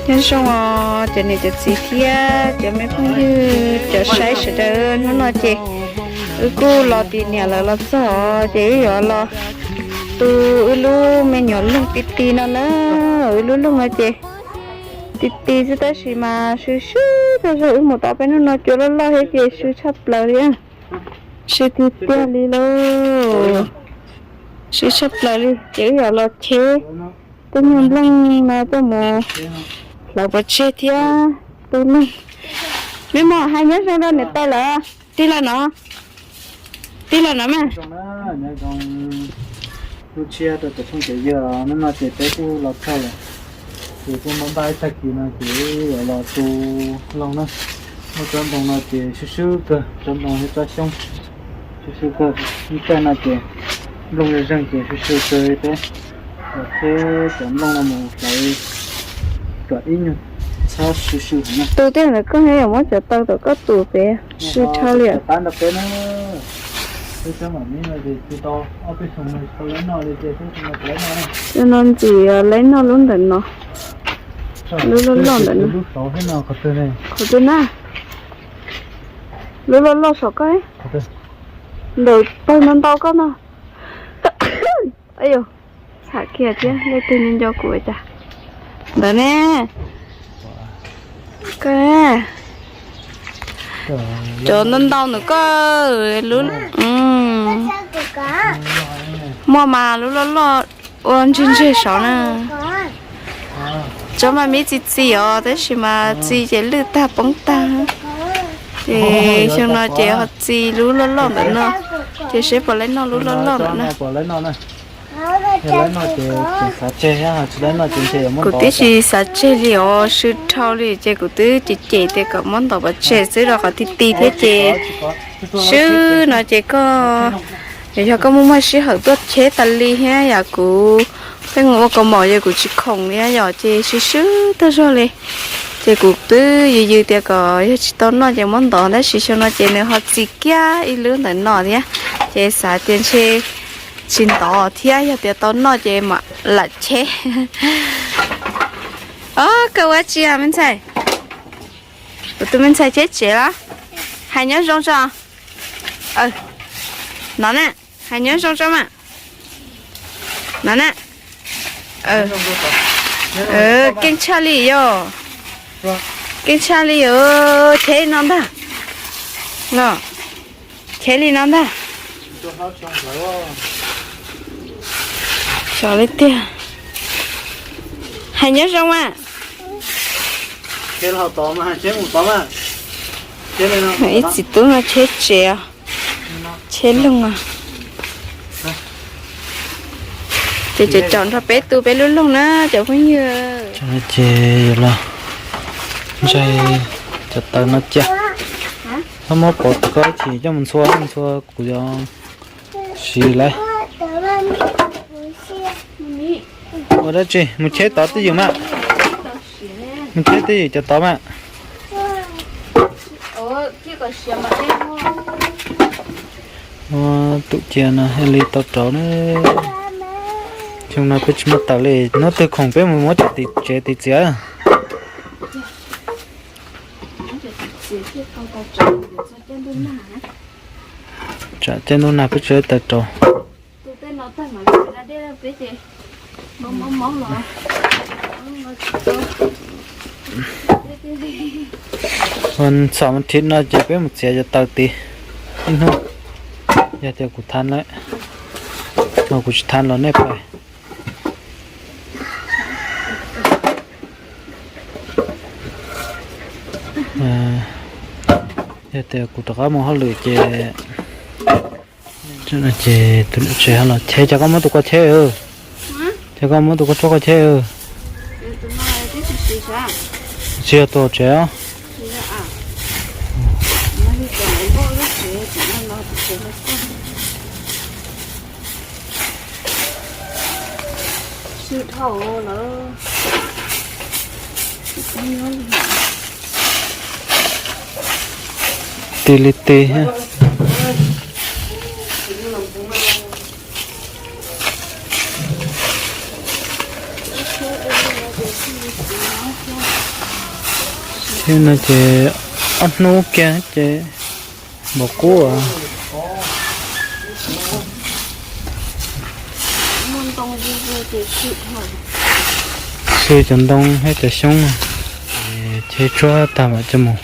Nyob zoo os cov niam cov txiv thiab cov me phooj ywg cov saib sawv daws, hnub no ces wb kuj los tim niam lawv los txog os, ces wb yuav los tu wb lub me nyuam loog ti ti no na. Wb lub loog no ces ti ti xwb tab sis mas swb swb tag zog, wb mus tau peb hnub no cua loj loj thiab ces swb tshaj plaws li. Swb tiag tiag li lauj. Swb tshaj plaws li ces wb yuav los cheb tej nyuag nplooj no tuaj mus hlawv pov tseg thiab tu loog. Me mos hais nyob zoo rau niam tais lawm. Tig los no, tig los no mas. Lub tshiab rau cov phooj cov ywg, hnub no ces peb kuj los txog lawm, ces kuj npaj npaj ib tag kis no ces yuav los tu loog na. Muaj tsob ntoo no ces swb swb kawg, tsob ntoo thiab tsob xyoob swb swb kawg. Ib caij no ces nplooj zeeg zeeg ces swb swb kawg li peb. Los tsheb cov nplooj no mus hlawv kom ib nyuag txhob swb swb heev na. Tu tej ntawd koj yuav muab cov taw tom koj tus pem swb dhau li. Pab nrog peb na. Peb sab mam me no ces tu tau ob peb xyoo no tsis tau laib noj li ces peb xyoo no tsis laib noj na. Xyoo no ntxim laib noj lub ntawm no. Lub loj loj ntawm no. Qhov twg na? Lub loj loj saum koj, ntawm pawg ntau ntau koj no. Yus, tham kiag thiab leej twg nco nco kuv cas. Ntawd ne. Cov ntau ntau ntawm koj lub, muaj mas lub loj loj ua ntseg ntseg saud na. Tsob mas me txi txiv os, tab sis mas txi ces lwj tag poob tag. Ces xyoo no ces ho txi lub loj loj ntawm no, ces seb puas laib noj lub loj loj ntawm no. Kuv twb tsis xav tseg li os, swb dhau li ces kuv twb cem cem tias kom muab ntov pov tseg xwb rau qhov ti ti thiab ces swb no ces koj, yog koj muaj muaj sij hawm tuaj cheb tas li thiab yom, kuv pheej mus ua kaus mom ces kuv tsis khoom li yom, ces swb swb tag zog li. Ces kuv twb yws yws tias kom yog tsis tau noj ces muab ntov, tab sis xyoo no ces nws ho txi kiag ib lub ntawm no thiab, ces xav tias ntshe tsis ntov thiab, yog tias tau noj ces mam lam cheb. Os, koj ua tsi os me ntxhais? Kuv tus me ntxhais cheb tsev los? Hais nyob zoo tso. No na, hais nyob zoo tso mas. No na. Keej tshaj li yom. Keej tshaj li yom, cheb li no ntag. Los, cheb li no ntag. Xyov li tiag. Hais nyob zoo mas. Ib txiv tub no cheb tsev, cheb loog. Ces cov caum nrog peb tu peb lub loog na cov phooj ywg. Ces los ntsaig cov taws no cia, txhob muab pov koj ib chim coj mus ntxhua, ntxhua kuv yuav siv lawm. Ua dab tsi? Mus cheb tod twj ywm mas. Mus cheb twj ywm cov tod mas. Ua tum cia no thiaj li tau rauv na. Xyoo no peb tsis muaj taws li, hnub twg khoom peb mus muab cov tim tsev tim txiav. Tsam caij ntuj nag peb tsis muaj taws rauv. Ua txhom mus thib no ces peb mus txiav cov taws tid ib hnub. Yog tias kuv thav lawm, mas kuv tsis thav los nej pais. Yog tias kuv rov qab mus hauj lwm ces, ces tus niam tsev ho los cheb, ces koj muab tus koj cheb. Ces koj muab tus koj tshuab koj cheb. Tsis yog tus hauv tsev os. Tis li tis thiab. Thiab no ces ob hnub kiag ces npam qub. Xwb cov ntoo thiab cov xyoob, cheb tshuab tag mam coj mus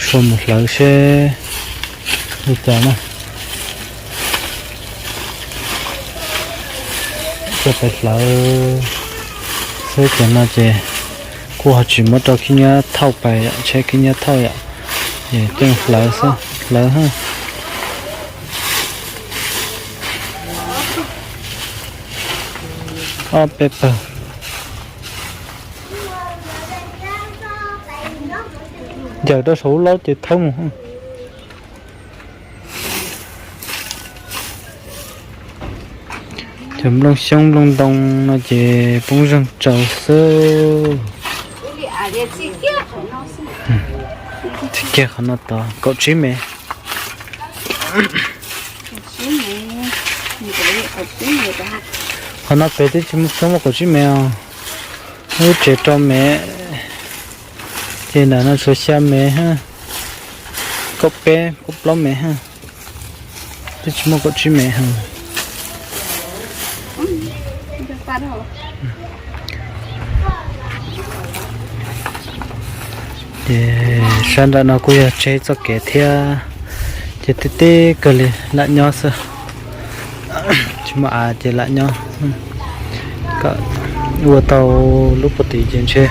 sua mus hlawv seb li cas na. Coj pais hlawv xwb, cov no ces kuj ho tsis muab rau khib nyiab thauj pais yom, tsheb khib nyiab thauj yom, ces coj hlawv xwb, hlawv. Ob peb pawg. Ncaws rau saum lub laub ces thawb mus. Cov nplooj xyoob nplooj ntoo no ces poob zeeg tsawv xwb. Txiv kiag qhov no tod kaum tsib mev. Qhov no pem twb tsis muaj kaum tsib mev os. Lub tsev rau mev, ces nram no tshuav xya mev, kaum peb kaum plaub mev, twb tsis muaj kaum tsib mev. Ces sab nram no kuj yog tseg txoj kev thiab, ces tib teb kawg li lam nyob xwb. Tsis muaj av ces lam nyob. Kom ua tau lub pob tim ces ntshe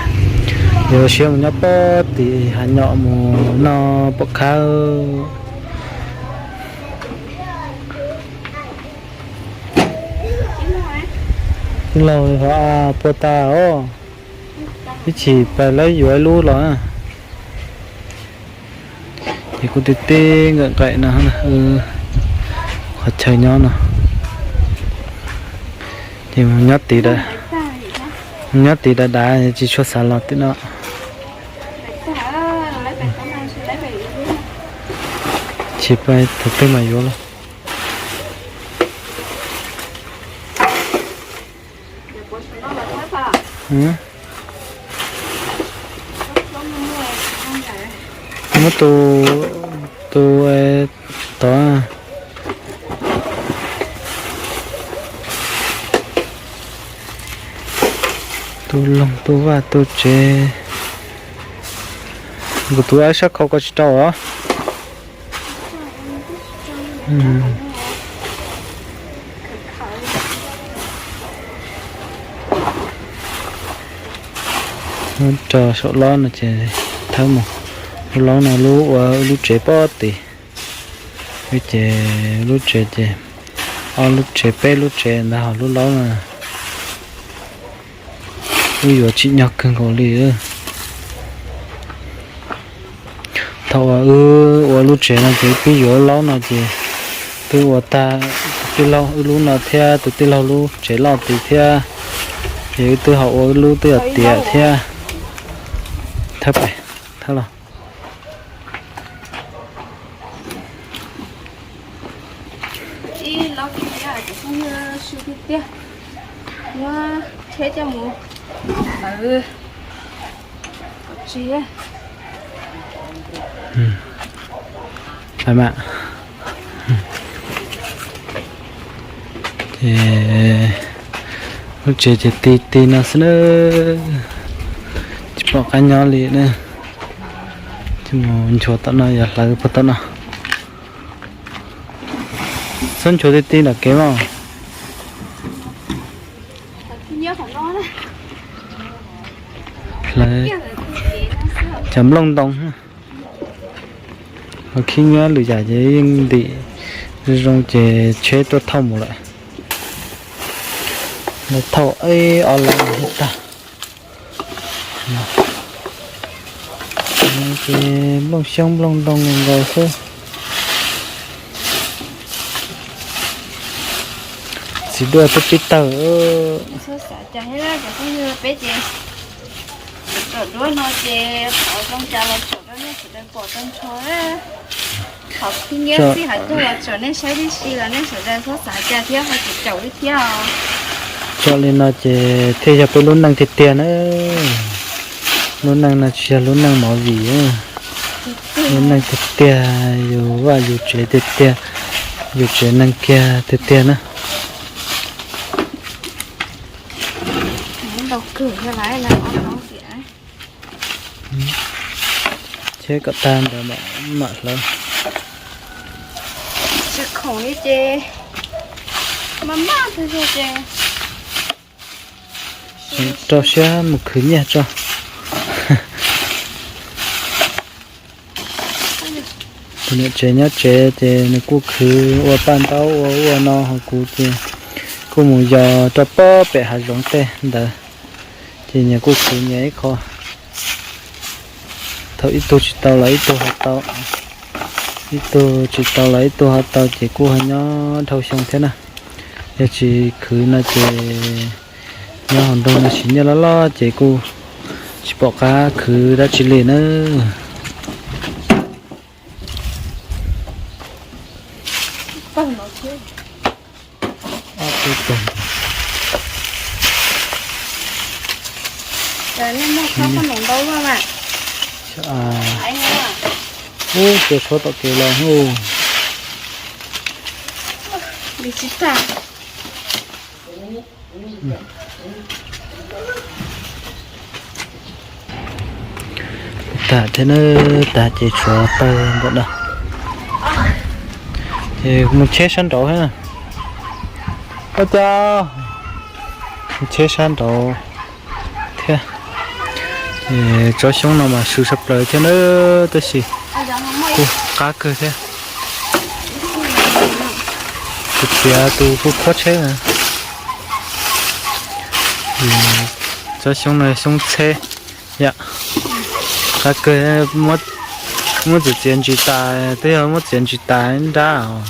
yuav siab mus nyob pob tim hav nyom mus noj pom khab. Tij laug ho puas tas os, ib chim pais lawv yuav ib lub los. Ces kuj tib teb nqaim nqaim no, qhov chaw nyob no. Ces nyob tid, nyob tid dav dav tsis tshua xav los tim no. Tsis pais thaum twg mas yuav los. Muab tus, tus tod, tus loog tus vaj tus tsev, kuv tus ab sab khau ko tsis rau os. Rau saum laub no ces thawb mus. Lub laub no lub ua lub tsev pob tim. Ces lub tsev ces ob lub tsev peb lub tsev ntawd hauv lub laub no. Wb yuav tsim nyog kawg nkaus li. Thaum uas wb ua lub tsev no ces wb pib yuav laub no ces twb ua tag tus tij laug wb lub no thiab tus tij laug lub tsev loj tid thiab, ces wb twb ho ua wb lub twb yog tiav thiab. Thawb pais, thawb los. Lub tsev ces ti ti no xwb na, tsis pom qab nyob li na. Ces mus nchuav tom no yog hlawv puag tom no. Txhob nchuav ti ti nram kev mas. Hlawv cov nplooj ntoo. Ho khib nyiab lwm yam ces yeej ntim zoo ces tsheb tuaj thauj mus lawm. Lawv thauj ib ob lab tag. Ces nplooj xyoob nplooj ntoo nkaus xwb. Txiv duaj twb pib tawg. Peb ces tsom duab no ces qhov zoo cas los tsom rau nej sawv daws pom tau nrho. Qhov khib nyiab txij hauv caug los tsom nej saib tib si los nej sawv daws txhob xav cas thiab ho tsis caum li thiab os. Tsom li no ces thiaj yog peb lub neej tiag tiag na. Lub neej no tsis yog lub neej movie, lub neej tiag tiag, yus vaj yus tsev tiag tiag, yus tsev neeg kiag tiag tiag na. Cheb kom tag ntawd mam hlawv. Tsis khoom li ces maj maj twg ces rau siab mus khwv nyiaj tso. Tus niam tsev nyob tsev ces nws kuj khwv ua paj ntaub ua ua no, ho kuv ces kuj mus yos rau pem hav zoov tej ntawd, ces nyias kuj khwv nyias ib qho. Thaum ib tug tsis tau los ib tug ho tau, ib tug tsis tau los ib tug ho tau ces kuj ho nyob dhau xyoo thiab na. Yog tsis khwv no ces nyob hauv nroog no siv nyiaj loj loj ces kuj tsis pom qab khwv dab tsi li na. Ub, cua tshuab tom kev los. Tag thiab na, tag ces tshuav tawg nkaus na. Ces mus cheb sab nraud thiab. Ua cas mus cheb sab nraud thiab. Tsob xyoob no mas swm sab plaws thiab na, tab sis kuj qab kawg thiab. Kuv txiav tus kuj qhuab tsheb na. Tsob xyoob no xyoob txheb yom. Qab kawg, muab txiav txiav ntsis tas, twb yog muab txiav ntsis tas nrab os.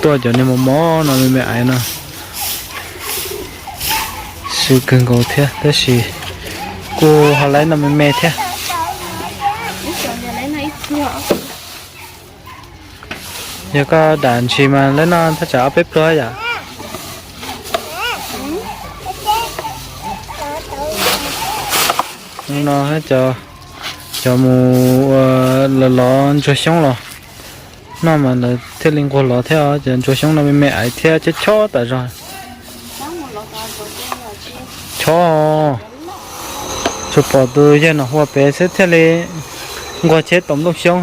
Tuaj cov niag mos mos no me me aiv no, swm kawg nkaus thiab tab sis kuj ho laib no me me thiab. Yog koj dam ntsis mas lawv noj thaj tsam ob peb pluag yom. No cov mus ua los lov ntsuag xyoob los noj mas lawv thiaj li nquag lov thiab, cov ntsuag xyoob no me me aiv thiab chob chob tas zog. Chob, tsuas pom tus yawg no hua pem xwb thiaj li nquag cheb tom nplooj xyoob.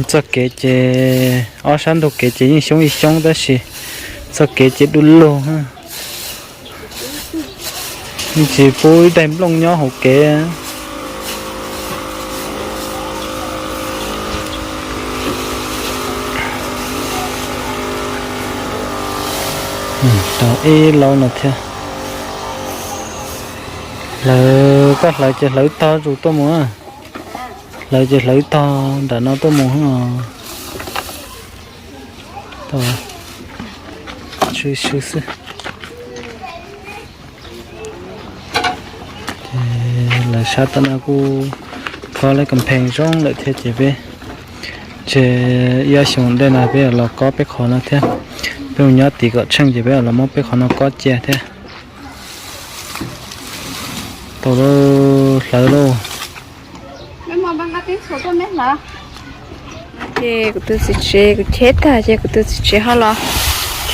Txoj kev ces ob sab ntug kev ces yeej xyoob ib xyoob tab sis txoj kev ces du lug, yeej tsis pub ib daig nplooj nyob hauv kev. Tau ib laub no thiab. Hlawv, koj hlawv ces hlawv tog zus tuaj mus. Hlawv ces hlawv tog nram no tuaj mus. Tau, swb swb xwb. Lawv sab tom no kuj khob lawv company zoo lawm thiab ces peb, ces ib ob xyoo ntej no peb los kob peb qhov no thiab. Peb mus nyob tim kom tsheej ces peb los muab peb qhov no kob cia thiab. Tau lauj, hlawv lauj. Ces kuv tus txiv tsev, kuv cheb tag ces kuv tus txiv tsev ho los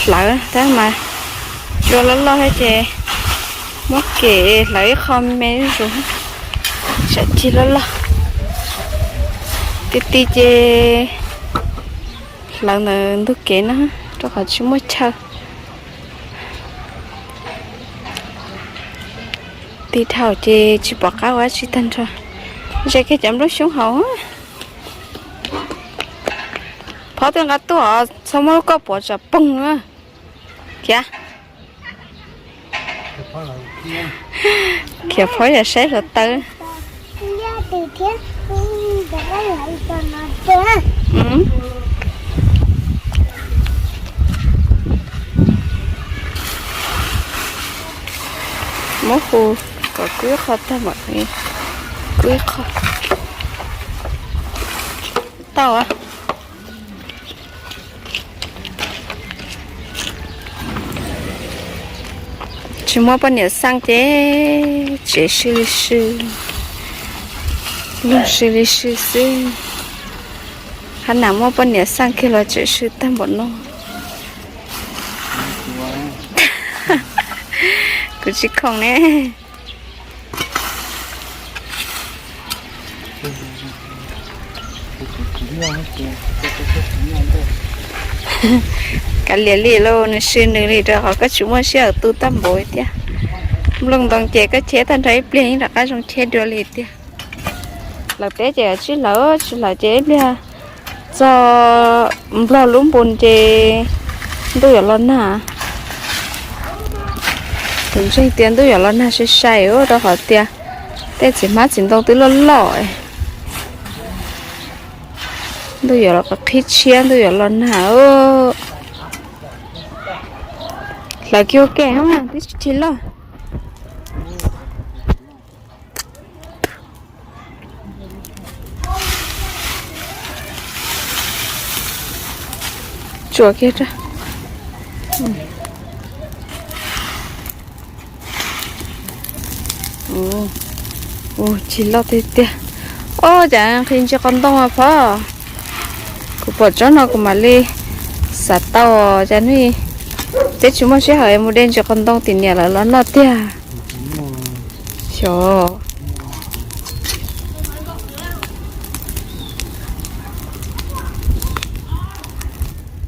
hlawv tab mas cua loj loj thiab ces muab kem hlawv ib qho me me zus, tsam cig loj loj. Ti ti ces hlawv ntawm ntug kev no rau qhov tsis muaj chaw. Tig dhau ces tsis pom qab ua dab tsi tag nrho. Ze kiag cov nplooj xyoob hauv. Phob tuaj nqa tuaj, txhob muab lub koj puav tsam poog na. Khiav, khiav phob yam saib hluav taws. Muab hu kom kub ib qho tag mam kub ib qho. Tau. Tsis muaj poj niam xaj ces tsev sw li sw, loog sw li sw xwb. Hab nam muaj poj niam xaj kiag los tseem sw tag npaum no. Kuv tsis khoom ne. Kav liam li lauj, nws sw nws li rau qhov koj tsis muaj sij hawm tu tag npaum li tiag. Nplooj ntoo ces koj cheb tag nrho ib pliag yeej rov qab zoo cheb dua li tiag. Lawv teb ces tsis lawv, tsis lawv ces ib pliag txog nplog lub npun ces ntuj yuav los nag. Kuv ntseeg tias ntuj yuav los nag sai sai rau qhov tias tej txiv hmab txiv ntoo twb loj loj. Ntuj yuav los qhib tshiab, ntuj yuav los nag. Hlawv kiag ua ke, twb tsis loj. Tsuam kiag. Ua tsis loj tiag tiag. Ob, cas nqhis ntsis qos ntoo a phov. Kuv pom tsob no kuv mam li xav tau. Cas nej, peb tsis muaj sij hawm mus de ntsis qos ntoo tim niam lawv los noj tiag. Xyov.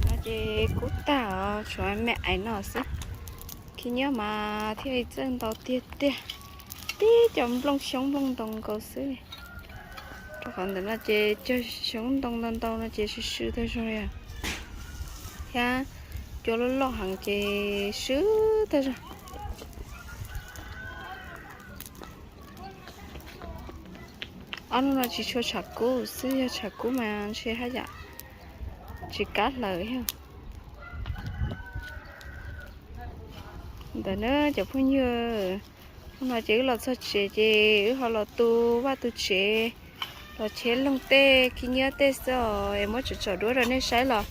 No ces kub tag os, tshuav me ais no xwb. Khib nyiab mas thiaj li txawj ntau tiag tiag. Tib cov nplooj xyoob nplooj ntoo nkaus xwb li. Rau qhov ntawm no ces cog xyoob ntoo ntau ntau no ces swm swm tag zog li. Thiab cua loj loj heev ces swb tag zog. Ob hnub no tsis tshua tshav kub xwb, yog tshav kub mas ntshe haj yam tsis kam hlawv thiab. Ntawd na cov phooj ywg, hnub no ces wb los txog tsev ces wb ho los tu vaj tu tsev, los cheb loog tej khib nyiab tej xwb os, es muab tsom tsom duab rau nej saib los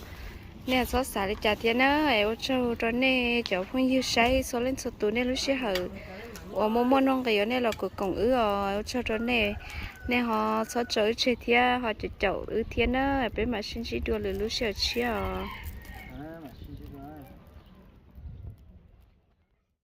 nej txhob xav li cas thiab na. Es ua tsaug rau nej cov phooj ywg saib txhua leej txhua tus, nej lub sij hawm uas muaj muaj nuj nqis uas nej los koom koom wb os, ua tsaug rau nej. Nej ho txhob tso wb tseg thiab ho caum caum wb thiab na, peb mam sib ntsib dua lwm lub sij hawm tshiab os.